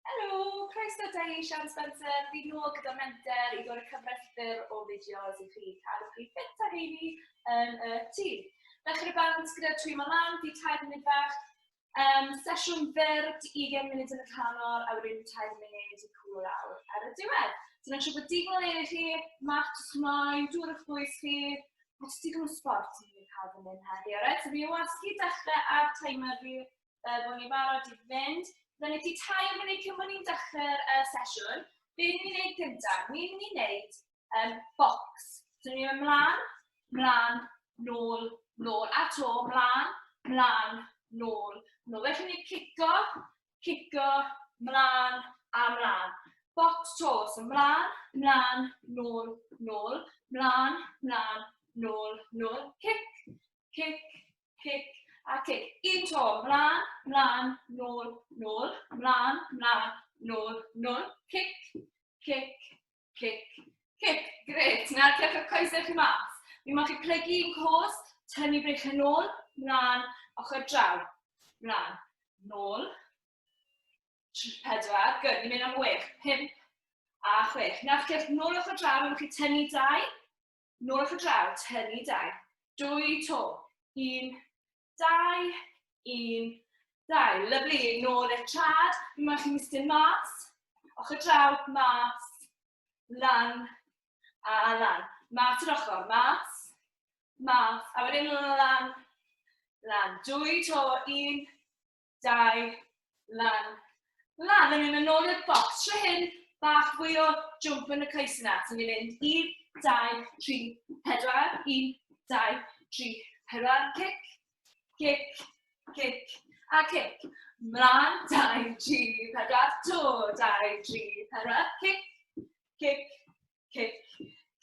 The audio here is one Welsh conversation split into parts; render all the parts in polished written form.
Helo, croeso da i Sian Spencer. Fi nôl gyda menter i ddod y cyfres byr o fideos i chi cadw chi ffit a heini yn y tŷ. Dechrau bant gyda twymo lan, fi 3 munud fach. Sesiwn fyr, 20 munud yn y canol, a wedyn 3 munud i cwlo lawr ar y diwedd. So mae'n siŵr bod digon o le i chi, mat os moyn, dŵr o'ch bwys chi, a jyst digon o sbort i ni cael fan hyn heddi, alright? So fi wasgu dechrau ar timer fi, bod ni'n barod i fynd. Byddwn ni ti tair munud cyn bod ni'n dechrau'r sesiwn. Be ni'n mynd i wneud gyntaf? Ni'n mynd i wneud box. So ni'n mynd mlaen, mlaen, nôl, nôl, a to, mlaen, mlaen, nôl, nôl. Felly ni'n cico, cico, mlaen a mlaen. Box to, so mlaen, mlaen, nôl, nôl, mlaen, mlaen, nôl, nôl, cic, cic, cic a cic. Un to, mlaen, mlaen, nôl, nôl, mlaen, mlaen, nôl, nôl, cic, cic, cic, cic. Grêt. Nawr cewch y coesau chi mas. Mi moyn chi plygu un cos, tynnu breichiau nôl, mlaen, ochr draw. Mlaen, nôl, 4, good, ni'n mynd am 6, 5 a 6. Nawr cewch nôl ochr draw, mi moyn chi tynnu 2, nôl ochr draw, tynnu 2, 2 to, 1, 2, 1, 2. Lyfli, nôl i'r trad, mi moyn chi mistyn mas, ochr draw, mas, lan, a lan. Mas i'r ochr, mas, mas, a wedyn lan, lan. 2 to, 1, 2, lan, lan. A ni'n mynd nôl i'r bocs. Tro hyn, bach fwy o jump yn y coes yna. So ni'n mynd 1, 2, 3, 4, 1, 2, 3, 4, cic, cic, cic, a cic. Mlaen, 2, 3, 4, 2, 2, 3, 4, cic, cic, cic,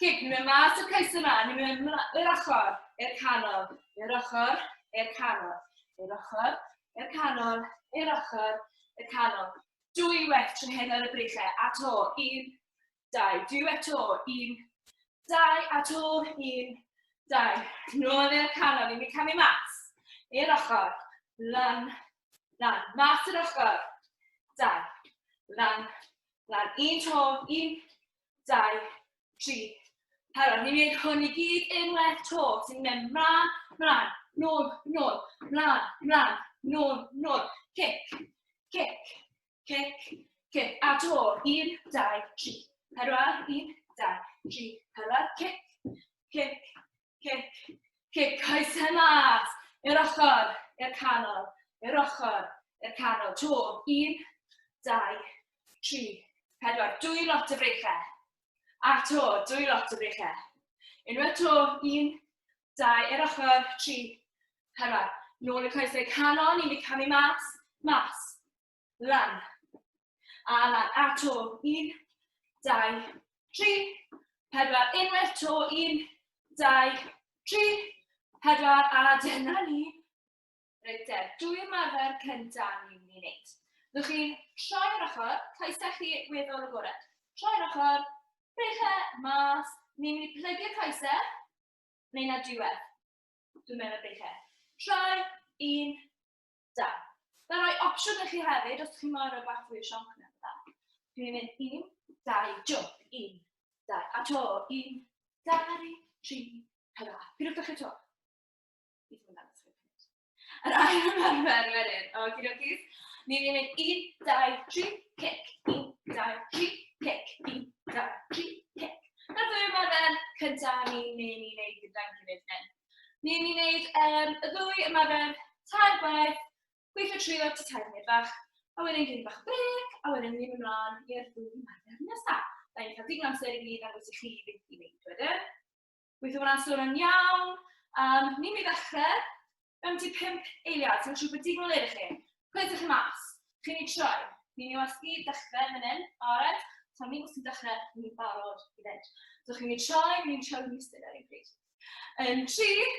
cic. Ni'n mynd mas o'r coes yma, ni'n mynd i'r ochr, i'r canol, i'r ochr, i'r canol, i'r ochr, i'r canol, i'r ochr, i'r canol. Dwy waith trwy hyn ar y breichau, a to, 1, 2. Dwy waith to, 1, 2, a to, 1, 2. Nôl i'r canol, ni'n mynd camu mas, i'r ochr, lan, lan, mas i'r ochr, 2, lan, Lan, un to, 1, 2, 3, 4. Ni'n mynd hwn i gyd unwaith to. Sy'n mynd mlaen, mlaen, nôl, nôl, mlaen, mlaen, nôl, nôl. Cic, cic, cic, cic. A to, 1, 2, 3, 4, 1, 2, 3, 4. Cic, cic, cic, cic. Coesau mas, i'r ochr, i'r canol, i'r ochr, i'r canol. To, 1, 2, 3, 4. Dwy lot o freichau. A to, dwy lot o freichau. Unwaith to, 1, 2, i'r ochr, 3, 4. Nôl y coesau canol, ni'n mynd camu mas, mas, lan, a lan, a to, 1, 2, 3, 4, unwaith to, 1, 2, 3, 4, a dyna ni. Reit te, dwy ymarfer cyntaf ni'n mynd i wneud. Byddwch chi'n troi'r ochr, coesau chi weddol agored. Troi'r ochr, breichau mas, ni'n mynd i plygu'r coesau, neu na diwedd. Dwi'n meddwl breichau. Troi, un, Da. Mae'n rhoi opsiwn i chi hefyd, os chi'n moyn rhoi bach fwy o sionc mewn dda. Dwi'n mynd 1, 2, jump, 1, 2, a to, 1, 2, 3, 4. Pidwch dechrau to. Fi ddim yn dangos chi. Yr ail ymarfer wedyn, okie dokies. Ni'n mynd 1, 2, 3, kick, 1, 2, 3, kick, 1, 2, 3, kick. Na'r ddwy ymarfer cyntaf ni'n mynd i wneud gyda'n gilydd hyn. Ni'n mynd i wneud y ddwy ymarfer tair gwaith, gweithio trwy ti tair munud fach, a wedyn gyn bach brec, a wedyn ni'n mynd ymlaen i'r ddwy ymarfer nesaf. Da ni'n cael digon amser i fi ddangos i chi beth i wneud wedyn. Gweithio hwnna'n sôn yn iawn. Ni'n mynd i ddechrau mewn ti 5 eiliad, sy'n siŵr bod digon o le i chi. Coeswch chi mas. Chi'n ei troi. Ni'n ei wasgu dechrau fan hyn. Alright? So ni'n gwasgu dechrau, ni'n barod i fynd. So chi'n ei troi, ni'n troi mistyn ar un pryd. Yn 3,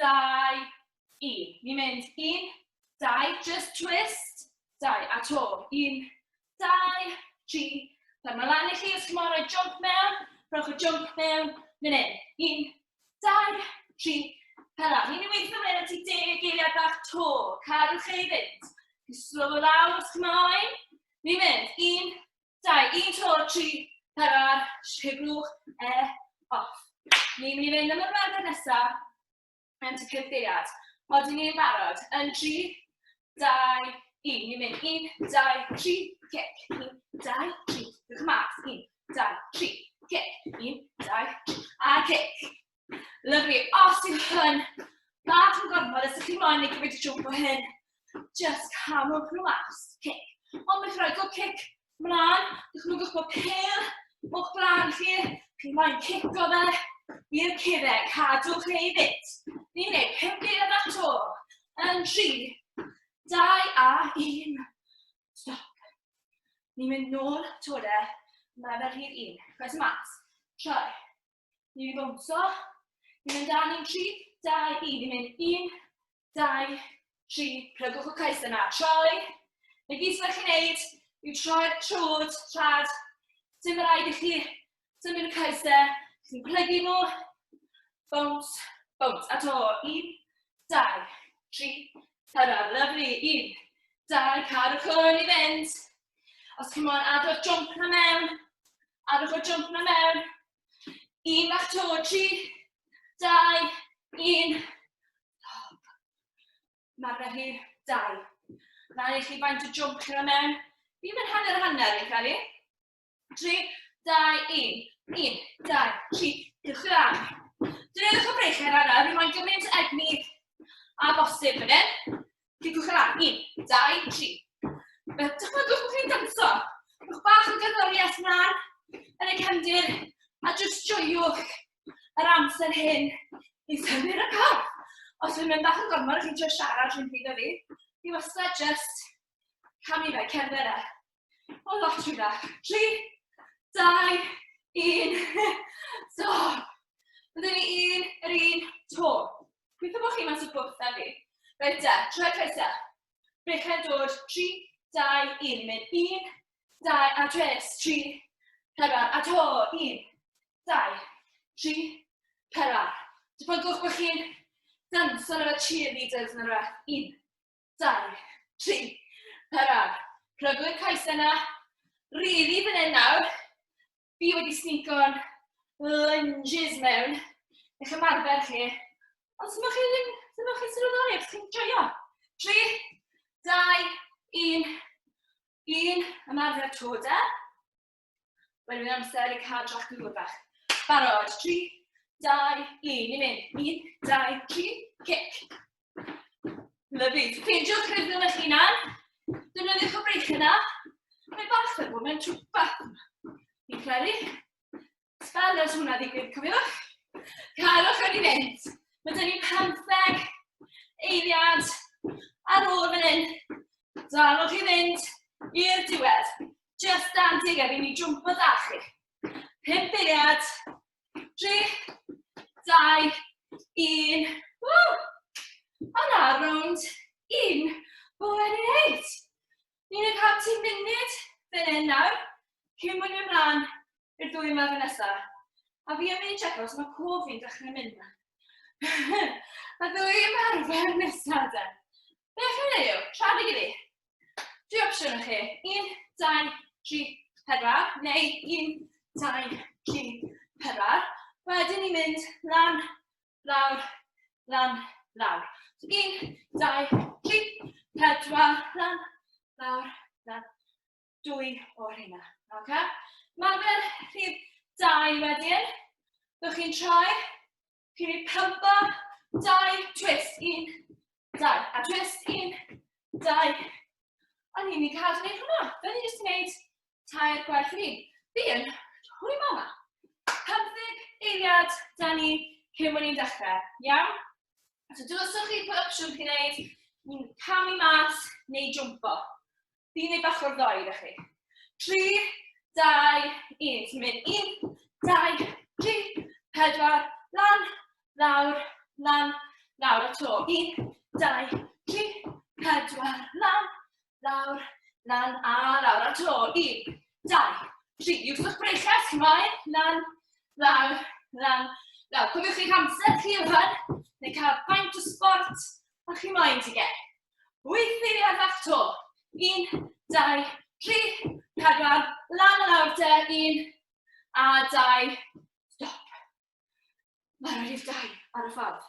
2, 1. Ni'n mynd 1, 2, just twist, 2, a to. 1, 2, 3, 4. Mae lan i chi, os chi'n moyn rhoi jump mewn, rhowch y jump mewn, fan hyn. 1, 2, 3, 4. Ni'n mynd i weithio fan hyn am ti 10 eiliad bach to. Cadwch chi fynd. Chi slow lawr os chi'n moyn. Ni'n mynd. 1, 2, 1 to, 3, 4, rhyglwch e off. Ni'n mynd i fynd am yr ymarfer nesaf yn ty cyfeiriad. Odyn ni'n barod? Yn 3, 2, 1. Ni'n mynd 1, 2, 3, cic. 1, 2, 3. Dewch mas. 1, 2, 3, cic. 1, 2, 3, a cic. Lyfli. Os yw hwn bach yn gormod, os ydych chi moyn ei gymryd y jwmp o hyn, just camwch nhw mas. Cic. Ond beth rhaid, go cic mlaen. Dychmygwch bod pel o'ch blaen chi. Chi moyn cico fe i'r cereg. Cadwch ei fynd. Ni'n gwneud 5 eiliad ar to. Yn 3, 2 a 1. Stop. Ni'n mynd nôl to de. Mae fe rhif 1. Croes mas. Troi. Ni'n mynd i bownsio. Ni'n mynd dan ni'n 3, 2, 1. Ni'n mynd 1, 2, 3. Plygwch y coes yna. Troi. Na gyd sydd chi'n neud yw troi'r trwd, trad. Dim rhaid i chi symud y coesau. Chi'n plygu nhw. Bounce, bounce. A to. 1, 2, 3, 4. Lovely. 1, 2, cadwch hwn i fynd. Os chi'n moyn adro'r jump na mewn, adrwch o'r jump na mewn. Un bach to, 3, 2, 1. Stop. Mae'r rhi 2. Na i chi faint o jump chi'n rhoi mewn. Fi'n mynd hanner hanner, fi'n credu. 3, 2, 1. 1, 2, 3. Dewch lan. Defnyddiwch y breichiau rhan fi moyn gymaint o egni a bosib fan hyn. Clicwch lan. 1, 2, 3. Dychmygwch bod chi'n danso. Rhowch bach o gerddoriaeth mlaen yn y cefndir a jyst joiwch yr amser hyn i symud y corff. Os yw'n mynd bach yn gormod a chi'n trio siarad rhywun pryd o fi, fi wastad just camu fe, cerdded e. O, lot rhy dda. 3, 2, 1. Stop. Byddwn ni un, yr un, to. Gweithio bod chi mas o bwth na fi. Reit te, troi'r coesau. Breichiau'n dod, 3, 2, 1. Mynd 1, 2, a twist, 3, 4, a to, 1, 2, 3, 4. Dychmygwch bod chi'n danso efo cheerleaders neu rhywbeth. 1, 2, 3, 4. Plygw'r coesau yna. Really fan hyn nawr. Fi wedi sneako'n lunges mewn eich ymarfer chi. Ond sy'n chi ddim, sy'n chi sylweddoli, os chi'n joio. 3, 2, 1, 1, ymarfer to de. Wedyn mae'n amser i cael drach gŵr bach. Barod, 3, 2, 1, ni'n mynd. 1, 2, 3, kick. Lyfli. Ffeindiwch rhythm eich hunan. Defnyddiwch y breich yna. Mae bach fel bod mewn trwpa. Fi'n credu. Sbel ers hwnna ddigwydd, cofiwch. Carwch yn i fynd. Mae dyn ni 15 eiliad ar ôl fan hyn. Dalwch i fynd i'r diwedd. Just dan deg, fi'n mynd i jwmpo da chi. 5 eiliad. 3, 2, 1. Woo! Yna, rownd 1 o wedi wneud. Ni'n cael 10 munud fan hyn nawr, cyn bod ni'n ymlaen i'r ddwy ymarfer nesaf. A fi yn mynd i checo os mae cof fi'n dechrau mynd. A ddwy ymarfer nesaf de. Beth chi'n ei yw? Siarad i gilydd. Dwi opsiwn i chi. 1, 2, 3, 4, neu 1, 2, 3, 4. Wedyn ni'n mynd lan, lawr, lan, lawr. So 1, 2, 3, 4, lan, lawr, lan. Dwy o'r rheina. Okay? Marfer rhif 2 wedyn. Byddwch chi'n troi Chi'n mynd pumpo, dau, twist, un, dau. A twist, un, dau. A ni'n mynd cadw wneud hwnna. Fe ni jyst yn gwneud tair gwaith i ni. Fi yn hwy mama. 15 eiliad da ni cyn bod ni'n dechrau. Iawn? So dywyswch chi pwy opsiwn chi'n gwneud. Ni'n camu mas neu jwmpo. Fi'n gwneud bach o'r ddoi iddo chi. 3, 2, 1. Ti'n mynd 1, 2, 3, 4, lan, lawr, lan, lawr a to. 1, 2, 3, 4, lan, lawr, lan a lawr a to. 1, 2, 3. Iwswch breichiau, chi'n moyn, lan, lawr, lan, lawr. Cofiwch chi'ch amser chi yw hwn, neu cael faint o sbort a chi moyn ti ge. Wyth eiliad fach to. 1, 2, 3, 4, lan a lawr te, 1, a 2, stop. Mae'r rhif 2 ar y ffordd.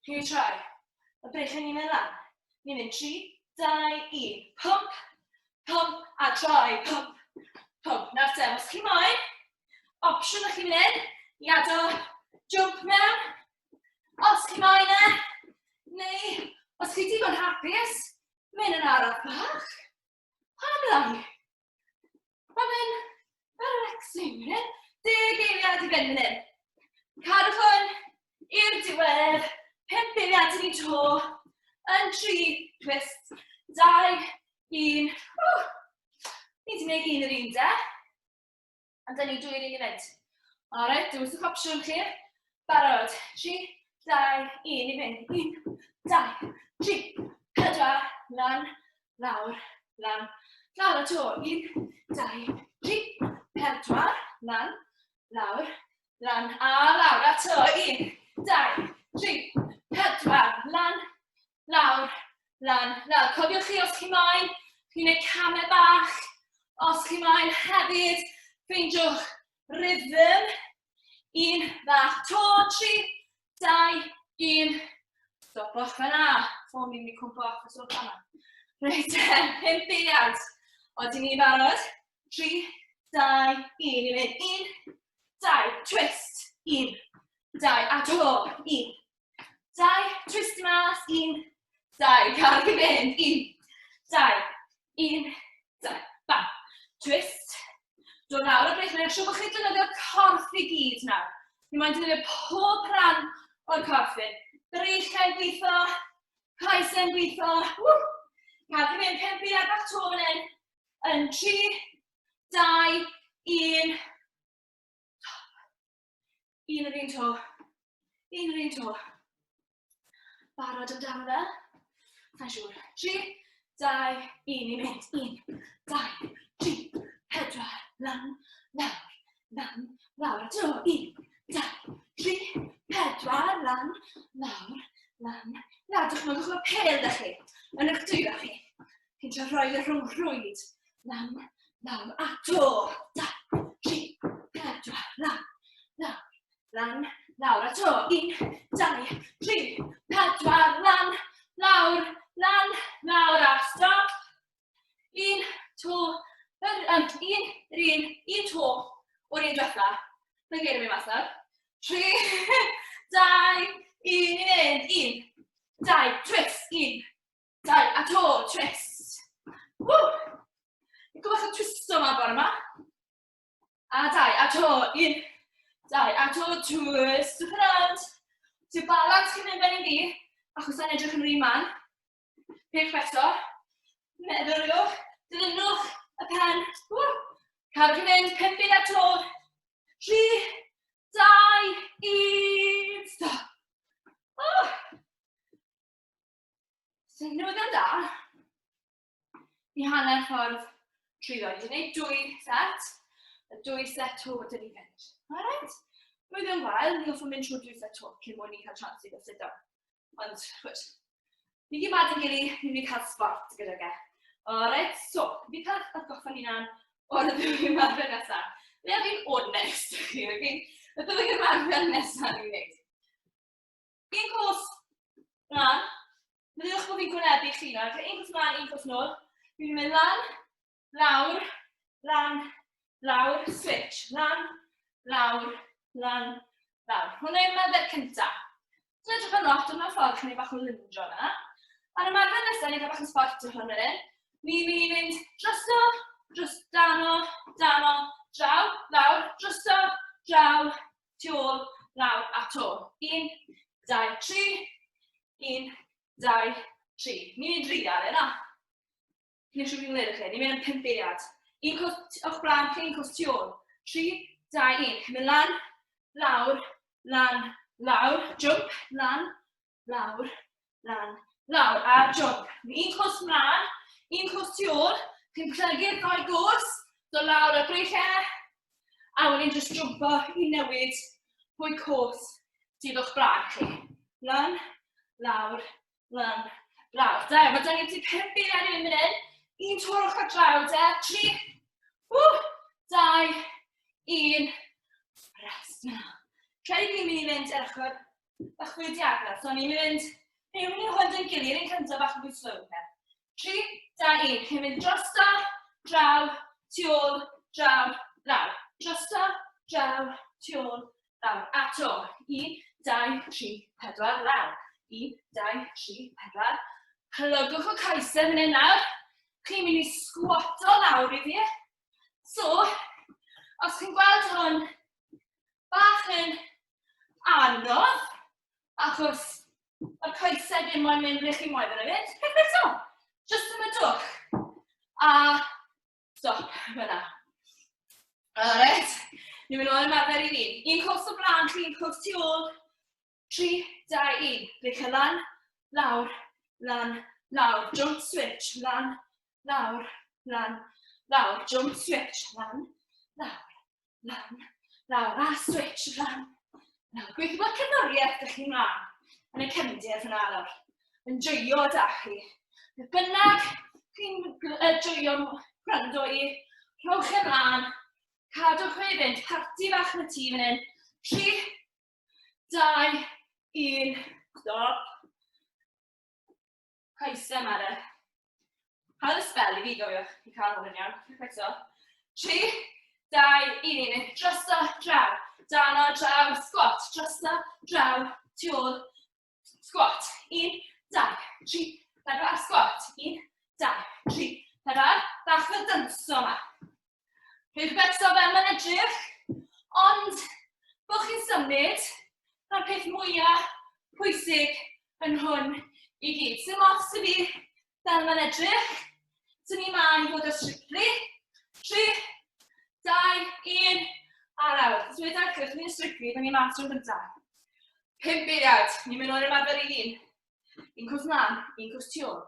Chi'n ei troi. Y breichiau ni'n mynd lan. Ni'n mynd 3, 2, 1. Pump, pump, a troi. Pump, pump. Nawr te, os chi moyn, opsiwn o'ch chi'n mynd i ado jump mewn. Os chi moyn e, neu os chi digon hapus, mynd yn araf bach. Pam lai? Mae fe'n relaxing, fan hyn. 10 eiliad i fynd fan hyn. Cadwch hwn i'r diwedd. 5 eiliad i ni to. Yn 3, twist, 2, 1. Ni wedi gwneud un yr un de. Ond dyn ni dwy'r un i fynd. Alright, dewis o'ch opsiwn chi. Barod. 3, 2, 1 i fynd. 1, 2, 3, 4, lan, lawr, lan, lawr a to. 1, 2, 3, 4, lan, lawr, lan, a lawr a to. 1, 2, 3, 4, lan, lawr, lan, lawr. Cofiwch chi os chi moyn, chi'n gwneud camau bach. Os chi moyn hefyd, ffeindiwch rhythm. Un bach to, 3, 2, 1. Stopwch fyna. Ffôn fi'n mynd i cwmpo off y sofa yma. Reit, 5 eiliad. Odyn ni'n barod? 3, 2, 1, i fynd. 1, 2, twist. 1, 2, a to. 1, 2, twist mas. 1, 2, cael i fynd. 1, 2, 1, 2, bam. Twist. Dod lawr y breichiau. Mae'n siŵr bod chi'n defnyddio'r corff i gyd nawr. Ni moyn defnyddio pob rhan o'r corff hyn. Breichiau'n gweithio, coesau'n gweithio. Woo! Cael chi fynd 5 eiliad bach to fan hyn. Yn 3, 2, 1. Un yr un to. Un yr un to. Barod amdano fe? Sa'n siŵr. 3, 2, 1 i mynd. 1, 2, 3, 4, lan, lawr, lan, lawr. A to. 1, 2, 3, 4, lan, lawr, lan, lawr. Dychmygwch mae pel da chi yn eich dwylo chi. Chi'n trio rhoi y rhwng rhwyd. Lan, lawr, a to. 2, 3, 4, lan, lawr, lan, lawr, a to. 1, 2, 3, 4, lan, lawr, lan, lawr, a stop. 1, 2, un, un, un to o'r un diwetha. Mae'n geiriau mi mas nawr. 3, 2, 1, i fynd. 1, 2, twist, 1, 2, a to, twist. Woo! Ni'n gobeithio twisto yma bore yma. A 2, a to, 1, 2, a to, twist, twch around. Ti'n balans chi'n mynd ben i fi, achos sa'n edrych yn rhy man. Peth eto. Meddyliwch, dilynwch y pen. Woo! Cadw chi'n mynd, 5 eiliad to. 3, 2, 1, stop. Oh! So, newyddion da. Ni hanner ffordd trwyddo. Ni wedi gwneud dwy set. Y dwy set to dyn ni fynd. Alright? Newyddion gwael, ni wrth mynd trwy dwy set to cyn mwyn ni cael chance i gael sit down. Ond, chwyd, ni gyd mad yn gili, ni'n mynd i cael sport gyda ge. Alright, so, fi cael atgoffa ni nan o'r ddwy ymarfer nesaf. Le fi'n onest, chi, okay? Y ddwy ymarfer nesaf ni'n gwneud. Un cwrs mlaen. Meddyliwch bod fi'n gwynebu chi nawr. Okay, un cwrs mlaen, un cwrs nôl. Fi'n mynd lan, lawr, lan, lawr, switch. Lan, lawr, lan, lawr. Hwna yw'r ymarfer cyntaf. Dwi'n edrych yn lot, ond mewn ffordd chi'n ei bach o lunjo yna. A'r ymarfer nesaf, ni'n cael bach o sbort o hwn fan hyn. Ni'n mynd i fynd drosto, dros dano, dano, draw, lawr, drosto, draw, tu ôl, lawr a to. 1, 2, 3. 1, 2, 3. Ni'n mynd drial e, na? Ni'n siŵr fi'n gwneud chi. Ni'n mynd am 5 eiliad. Un cwrs o'ch blaen, chi, un cwrs tu ôl. 3, 2, 1. Chi'n mynd lan, lawr, lan, lawr, jump, lan, lawr, lan, lawr, a jump. Un cwrs mlaen, un cwrs tu ôl. Chi'n plygu'r ddau gwrs, dod lawr y breichiau, a wedyn jyst jumpo i newid pwy cwrs sydd o'ch blaen chi. Lan, lawr, lan, lawr. Da, mae da ni ti 5 eiliad i fynd fan hyn. Un tro ochr draw de. 3, ww, 2, 1. Rest now. Credu ni'n mynd i fynd yr ochr bach fwy diagonal. So ni'n mynd ni'n mynd i hwn yn gilydd, un cyntaf bach yn fwy slow. 3, 2, 1. Chi'n mynd drosto, draw, tu ôl, draw, lawr. Drosto, draw, tu ôl, lawr. A to. 1, 2, 3, 4, lawr. 1, 2, 3, 4. Plygwch y coesau fan hyn nawr. Chi'n mynd i sgwato lawr i fi. So, os chi'n gweld hwn bach yn anodd, achos mae'r coesau ddim moyn mynd ble chi moyn nhw fynd, peth eto, just symudwch. A stop fyna. Alright, ni'n mynd ôl ymarfer i fi. Un cwrs o blaen chi, un cwrs tu ôl. 3, 2, 1. Breichiau lan, lawr, lan, lawr. Jump switch, lan, lawr, lan, lawr. Jump switch, lan, lawr, lan, lawr. A switch, lan, lawr. Gweithio bod cerddoriaeth ydych chi mlaen yn y cefndir fyna lawr. Yn joio da chi. Beth bynnag chi'n joio gwrando i, rhowch e mlaen, cadwch fe i fynd, parti fach yn y tŷ fan hyn. 3, 2, 1, stop. Coesau, Mara. Hawdd y sbel i fi, gofiwch, i cael hwn yn iawn. Croeso. 3, 2, 1, drosto, draw. Dan o, draw, squat, drosto, draw, tu ôl, squat. 1, 2, 3, 4, squat. 1, 2, 3, 4. Bach o dynso yma. Rwy'n becso fel mae'n edrych, ond bod chi'n symud, mae'r peth mwyaf pwysig yn hwn i gyd. Sy'n ots i fi fel mae'n edrych, sy'n ni ma i fod ar strictly. 3, 2, 1, a lawr. Os wedi darllen, chi'n strictly, fe ni mas trwy'n gyntaf. 5 eiliad, ni'n mynd o'r ymarfer i hun. Un cwrs mlaen, un cwrs tu ôl.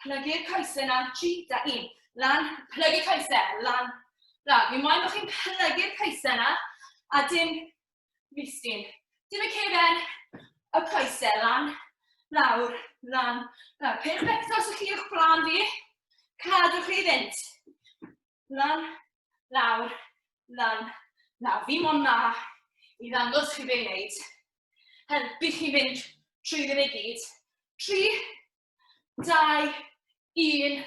Plygu'r coesau na, 3, 2, 1. Lan, plygu coesau, lan, lan. Fi moyn bod chi'n plygu'r coesau na, a dim mistyn. Dim y cefen, y coesau, lan, lawr, lan, lawr. Peidiwch becso os ydych chi o'ch blaen fi, cadwch chi fynd. Lan, lawr, lan, lawr. Fi mon na i ddangos chi be i wneud. Helpu chi fynd trwy ddim i gyd. 3, 2, 1,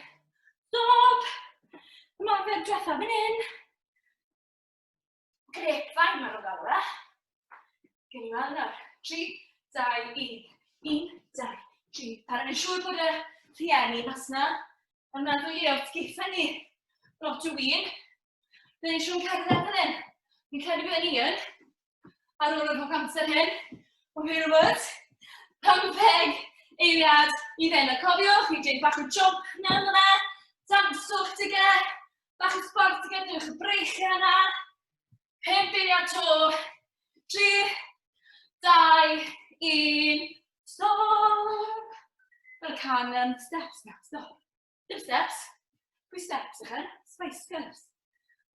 stop! Ymarfer diwetha fan hyn. Grapevine maen nhw'n galw e. Gen i weld nawr. 3, 2, 1. 1, 2, 3. Paran yn siŵr bod y rhieni mas na yn meddwl i wrth geitha ni lot o win. Bydd ni'n siŵr yn cerdded fan hyn. Fi'n credu bydd ni yn. Ar ôl yr holl amser hyn, o hyn o fod. 15 eiliad i fynd. A cofiwch, i dweud bach o jump mewn yna. Danswch dy Bach o sbort i gadw'ch y breichiau yna. 5 eiliad to. 3, 2, 1, stop. Fel can steps na, stop. Dim steps. Pwy steps ych e? Spice Girls.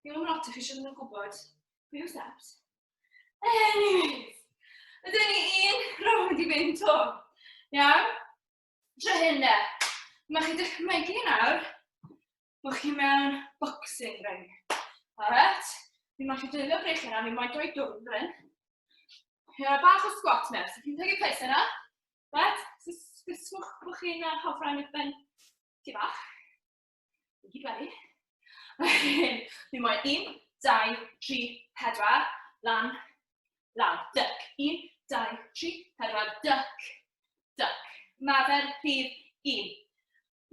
Fi'n gwybod lot o chi eisiau yn gwybod pwy yw steps. Anyways, ydyn ni un rownd i fynd to. Iawn? Tro hyn de. Mae chi dychmygu nawr bod chi mewn boxing ring. Alright? Fi moyn chi dwylio breichiau yna, fi moyn dwy dwrn fan hyn. Fi bach o squat mewn, so chi'n plygu coesau yna. Right? So gwisgwch bod chi'n hofran eich ben ti bach. I gyd wedi. Fi moyn 1, 2, 3, 4, lan, lawr, duck. 1, 2, 3, 4, duck, duck. Mafer rhif 1.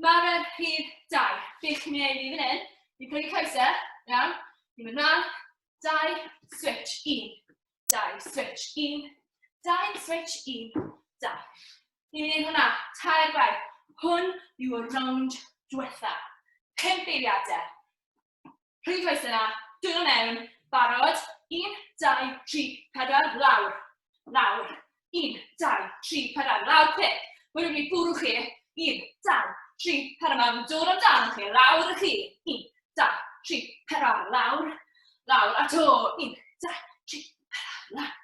Mae rhif 2. Be chi'n mynd i wneud i fan hyn? Ni'n plygu coesau, iawn? Ni'n mynd mlaen, 2, switch, 1, 2, switch, 1, 2, switch, 1, 2. Ni'n mynd i wneud hwnna tair gwaith. Hwn yw y rownd diwetha. 5 eiliadau. Rhwy'n coesau yna, dwylo mewn, barod, 1, 2, 3, 4, lawr, lawr, 1, 2, 3, 4, lawr, quick. Mae rhywun i bwrw chi, 1, 2, 3, 4, mae'n dod amdano chi, lawr y chi, 1, 2, 3, 4, lawr, lawr, a to, 1, 2, 3, 4, lawr,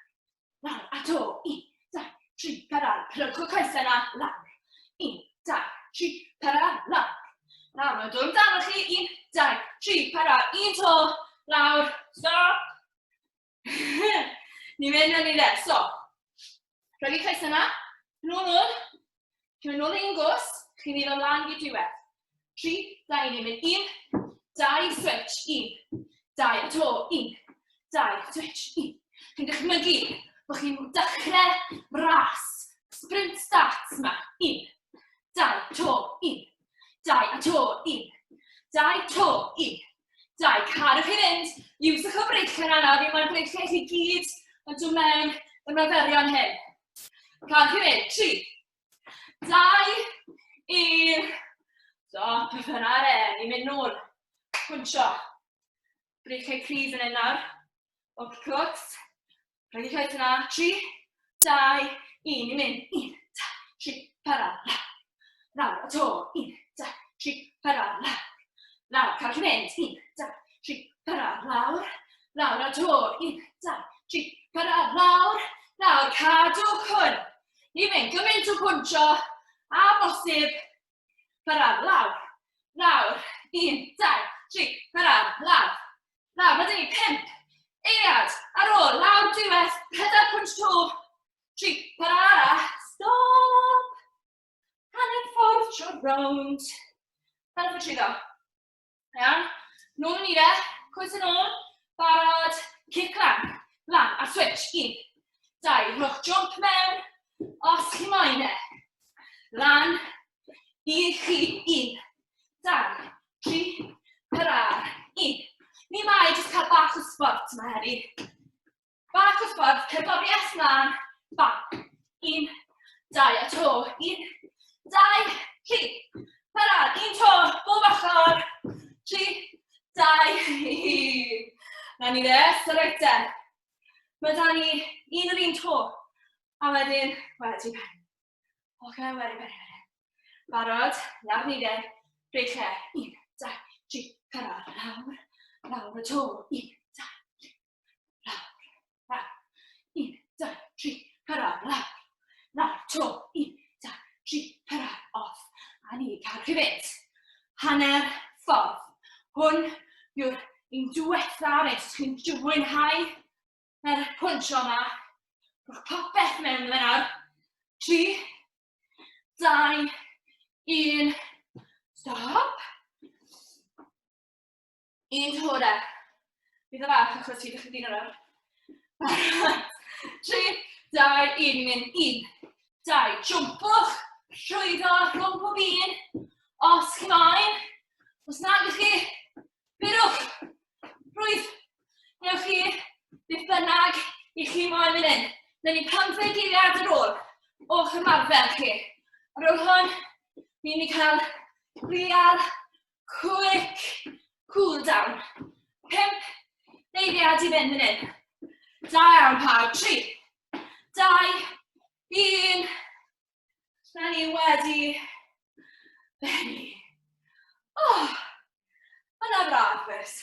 lawr, a to, 1, 2, 3, 4, plygwch y coesau yna, lawr, 1, 2, 3, 4, lawr, lawr. Lawr, mae'n dod amdano chi. 1, 2, 3, 4, un to, lawr, stop. Ni'n mynd yn ei le. So, rhaid i coes yna, nôl nôl, chi'n mynd nôl un gos, chi'n mynd ymlaen i'r diwedd. 3, 2, 1, ni'n mynd 1, 2, switch, 1, 2, to, 1, 2, switch, 1. Chi'n dychmygu bod chi'n dechrau ras, sprint starts yma. 1, 2, to, 1, 2, a to, 1, 2, to, 1, 2. Cadwch chi fynd, iwswch y breichiau yna nawr, fi moyn breichiau chi gyd yn dod mewn ymarferion hyn. Cadwch chi fynd, 3, 2, 1, stop, fyna re, ni'n mynd nôl, pwnsio. Breichiau cryf yn hyn nawr, o'r cwrs. Rhaid i coes yna, 3, 2, 1, ni'n mynd, 1, 2, 3, 4, lawr, lawr, a to, 1, 2, 3, 4, lawr, lawr, cael chi mynd, 1, 2, 3, 4, lawr, lawr, a to, 1, 2, 3, 4, lawr, lawr, cadwch hwn. Ni'n mynd gymaint o pwnsio a bosib, 4, lawr, lawr, 1, 2, 3, 4, lawr, lawr. Mae dyn ni 5 eiliad ar ôl, lawr diwedd, 4 pwynt to, 3, 4 arall, stop. Hanner ffordd tro rownd. Hanner ffordd trwyddo. Iawn? Nôl yn ni fe, coes yn ôl, barod, cic lan, lan, a switch, 1, 2, rhowch jump mewn, os chi moyn e. Lan, i chi, 1, 2, 3, 4, 1. Ni mae jyst cael bach o sport yma heddi. Bach o sport, cerddoriaeth mlaen, bam. 1, 2, a to. 1, 2, 3, 4, un to, bob ochr. 3, 2, 1. Na ni dde, so reit te. Mae da ni un o'r un to. A wedyn, wedi pen. Oce, wedi pen. Barod, lawr ni de. Breichiau, 1, 2, 3, 4, lawr, lawr y to. 1, 2, 3, lawr, lawr. 1, 2, 3, 4, lawr, lawr, to, 1, 2, 3, 4, off. A ni cael chi fynd. Hanner ffordd. Hwn yw'r un diwetha nes chi'n fwynhau yr pwnsio yma. Rhowch popeth mewn fe nawr. 3, 2, 1, stop. Un to de. Bydd y fach achos ti ddechrau dyn o'r. 3, 2, 1, ni'n mynd. 1, 2, jwmpwch, llwyddo rhwng pob un. Os chi moyn, os nag ydych chi, byrwch, rwydd, newch chi beth bynnag i chi moyn mynd hyn. Nyn ni 15 eiliad ar ôl o'ch ymarfer chi. Ar ôl hwn, ni'n mynd i cael real Quick cool down. 5 eiliad i fynd fan hyn. Da iawn pawb. 3, 2, 1. Na ni wedi bennu. Oh, yna braf, bys.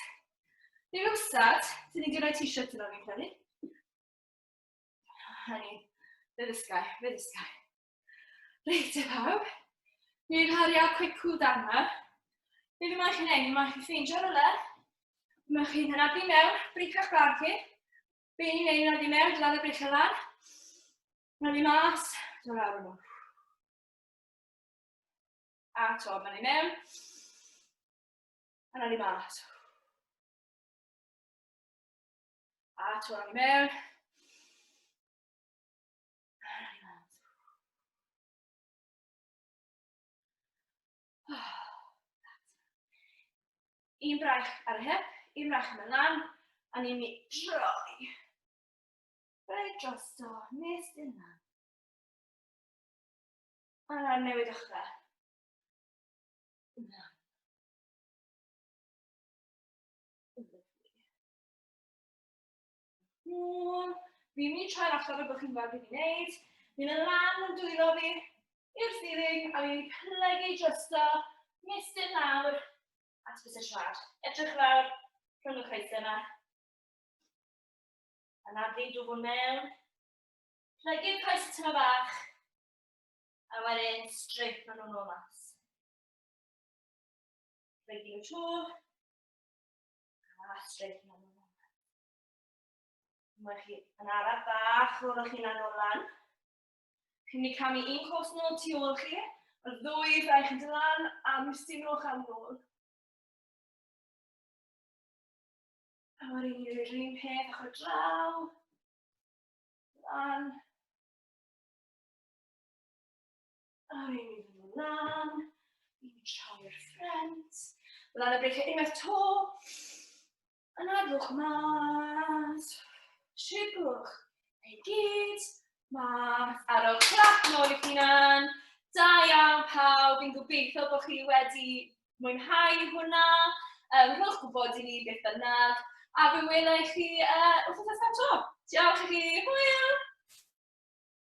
Ni'n wstad, dyn ni wedi rhoi t-shirt yna fi'n credu. Honey, fe ddysgai, fe ddysgai. Reit e pawb, ni'n hario quick cool down nawr. Be fi moyn chi wneud, fi moyn chi ffeindio rhywle. Mae chi'n hanafu mewn, breichach blan chi. Be ni'n neud, hanafu mewn, dod y breichau lan. Hanafu mas, dod lawr yn ôl. A to, mae'n i mewn. Hanafu mas. A to, i mewn. Un braich ar y hip, un braich yn mynd lan, a ni'n mynd droi. Reit drosto, nes dyn lan. A nawr newid ochr. Na. Nôl. Fi'n mynd i troi'r ochr fel bod chi'n gweld beth fi'n neud. Fi'n mynd lan yn dwylo fi i'r ceiling a fi'n mynd plygu drosto, mistyn lawr at bys y siarad. Edrych lawr rhwng y coesau yma. Anadlu dwfwn mewn. Plygu'r coes tyma bach. A wedyn straight maen nhw'n ôl mas. Breichiau nhw to. A straight lan lan. Mae chi yn araf bach, rôl chi'n anol lan. Chi'n mynd i camu un cos nôl tu ôl chi, y ddwy fraich yn dod lan, a mistyn nhw'ch am nôl. A wedyn ni'n rhoi'r un peth ochr draw. Lan. A wedyn ni'n mynd lan. Ni'n troi'r ffrent. Lan y breichiau unwaith to. Anadlwch mas. Siglwch ei gyd. Mas. A rhowch clap nôl i'ch hunan. Da iawn pawb. Fi'n gobeithio bod chi wedi mwynhau hwnna. Rhowch gwybod i ni beth bynnag. A fe wela i chi wythnos nesaf 'to. Diolch i chi. Hwyl!